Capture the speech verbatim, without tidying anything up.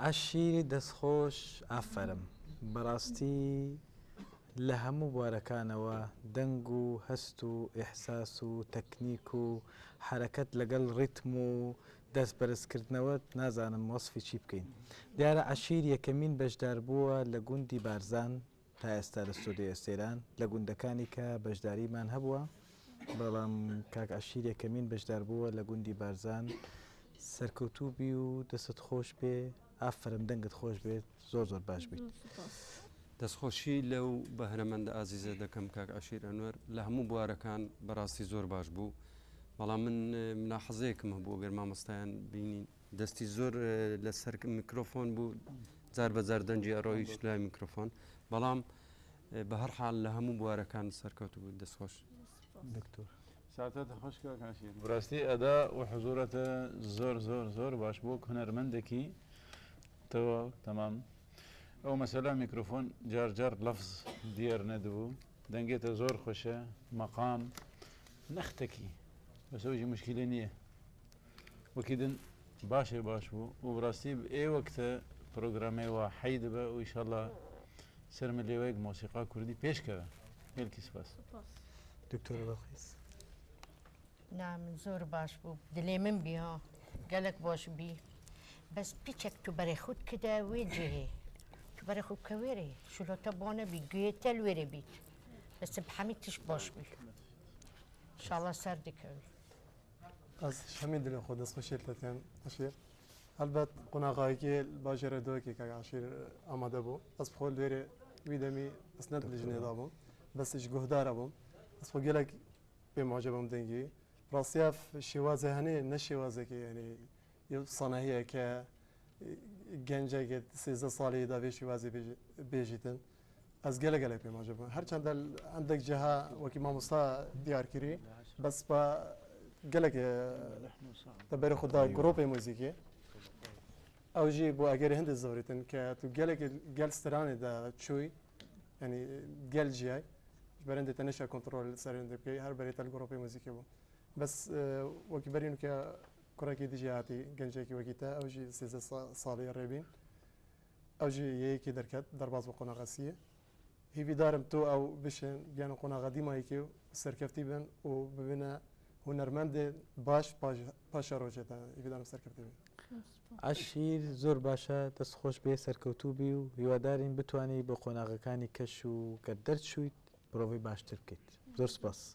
Eşîrî destxweş, aferin. Bi rastî li hemû barekanê we deng û hest û îhsas û teknîk û hereket legel rîtm û destberezkirinê we nazanim wesfî çi bikeyn. Diyar e Eşîr yekemîn beşdar bûye li gundî Barzan, ta êsta li stûdyoyê Sêlan, li gundekanî ke beşdarî man hebûye. Belam kak Eşîr yekemîn beşdar bûye li gundî Barzan. Serkewtû bî û destet xweş bê. Aferin, denget xweş bê. Zor zor baş bît. Zor spas. Destxweşî lew behremend ezîze dekem kak Eşîr Enwer. Li hemû barekan bi rastî zor baş bû. Belam min, e, milahezeyek min hebû, eger mamostayan bînîn. Destî zor, e, li ser mikrofon bû. Car be car dengê rayîş lay mikrofon. Belam, e, bi her hal li hemû barekan serkewtû bû. Destxweş. Doktor. Saeta te xweş kak Eşîr. Bi rastî eda û huzûra te zor, zor, zor baş bû. Hunermendekî tewa, temam. Ew mesela mikrofon car car lefz diyar nedibû. Dengê te zor xweş e. Meqam nextekî. Bes ew jî muşkîlê niye. Wekî din baş ê baş bû. Û bi rastî bi ê wekte programê we hey dibe û înşallah ser milê we yek mosîqa kurdî pêş keve. Gelkî spas. Spas. Doktor Belqîs. Na, min zor baş bû. Dilê min bî ha. Gelek baş bî. Bes piçek tu berê xwe dikide wê cihê. Tu berê xwe dike wê rê. Şilota bane bî, guhê te li wê rê bît. Bes bi hemî tişt baş bî. Înşallah ser dikevî. Ez ji hemî dilê xwe destxweşiyê li te dikim, Eşîr. Helbet qonaxayekê li bajêrê Dawekê kek Eşîr amade bû. Ez bi xwe li wê rê wî demî ez ne dijnê dabûm. Bes ji guhdara bûm. Ez xwe gelek pê mucib im dengî. Rastî ev şêwazê henê ne şêwazekê, yanî, yew sanahiyeke, e, gencekê sêzdeh salî da vê şêwazê bêj-, bêjîtin. Ez gelek gelek pê mucib im. Her çend el-, endek ciha wekî mamosta diyar kirî, bes ba gelek, e, te berê xwe da gropê muzîkê. Ew jî bû egerê hindê zorîtin ke tu gelek gel stranê de çûyî, yanî gel ciyay, ji ber hindê te neşa kontrol ser hindê bikey, her berê te li gropê muzîkê bû. Bes, e, wekî berî nûke kurekî dijî hatî, gencekî wekî te, ew jî sêzdeh sa-, salî rê bîn. Ew jî yê yekê derket, derbas bi qonaxa siyê. Hîvîdar im tu ew bişên, biyane qonaxa dîmayekê û serkeftî bin û bibine hunermendên baş paş-, paşa rojê te. Hîvîdar im serkeftî bin. Eşîr zor baş e, dest xweş bê, serkewtû bî û hîwadarîn bitwanî bi qonaxekanî keş û ger derçûyît, provê baştir bikît. Zor spas.